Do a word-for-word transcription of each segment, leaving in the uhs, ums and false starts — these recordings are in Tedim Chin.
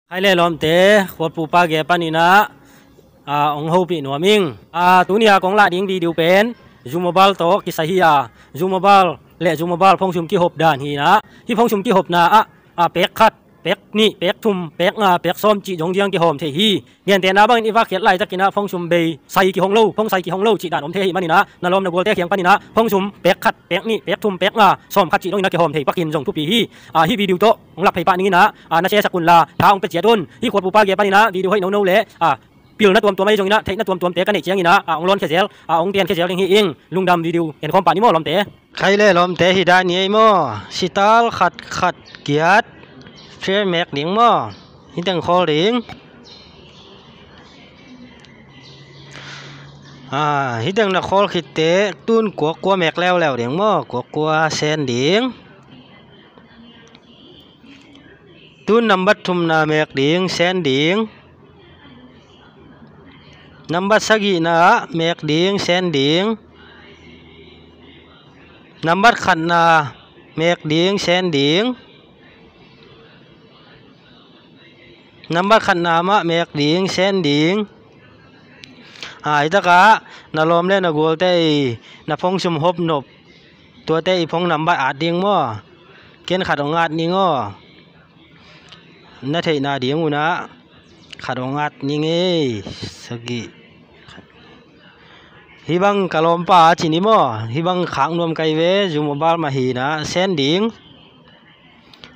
Hai le lawmte, khuatpu pa ge panin ah, a, hong hopih nuam ing. A, tuni a kong lah ding video pen Zu Mobile tawh kisai hi a, Zu Mobile le Zu Mobile phongsum kihop dan hi in ah, hih phongsum kihopna ah, a, pek khat, pek nih, pek thum, pek nga, pek sawm cih zong ziang kihawm thei hi. Gentehna bangin i vak khiat laitakin ah phongsum bei sai kihong lo, phong sai kihong lo cih dan om thei ahih manin ah, na lawm na gualte kiang panin ah phongsum pek khat, pek nih, pek thum, pek nga, sawm khat cih dongin ah kihawm thei pakin zong thupi hi. A, hih video tawh hong lak phei pah ning in ah, a, na share sak un la, tha hong pia ciat un. Hih khuatpu pa ge panin ah video hoih nono le, a, pilna tuamtuam ahi zongin ah, theihna tuamtuamte ka neih ciangin ah, a, hong lawn khia zel, a, hong pian khia zel ding hi ing. Lungdam. Video en khawm pah ni maw lawmte. Khai le lawmte, hi dan hi ei maw. Sital khat khat giat, tre mek ding maw. Hih teng khawl ding. A, hih teng na khawl khitte, tun kuakua mek leuleu ding maw. Kuakua send ding. Tun nambat thumna mek ding, send ding. Nambat sagihna mek ding, send ding. Nambat khatna mek ding, send ding. Nambat khatna mah mek ding, send ding. A, hih takah na lawm le na gualte i na phongsum hop nop, tuate i phone number at ding maw. Ken khat hong at ning aw. Na theihna ding un ah khat hong at ning ei. Sagih. Hih bang ka lawmpa a ci ni maw. Hih bang khak nuam kai ve, Zu Mobile mah hi in ah, send ding.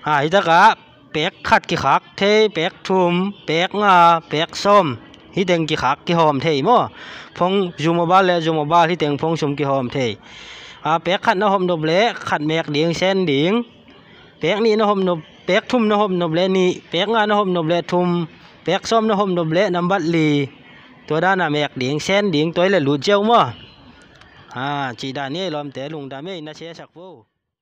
A, hih takah pek khat kikhak thei, pek thum, pek nga, pek sawm, hih teng kikhak kihawm thei maw. Phone, Zu Mobile le Zu Mobile hih teng phongsum kihawm thei. A, pek khat na hop nop le khat mek ding, send ding. Pek nih na hop nop, pek thum na hop nop le nih, pek nga na hop nop le thum, pek sawm na hop nop le nambat li. Tua dan a mek ding, send ding, tua hi le lut ziau maw. A, cih dan hi ei lawmte, lungdam ei, na share sak vo.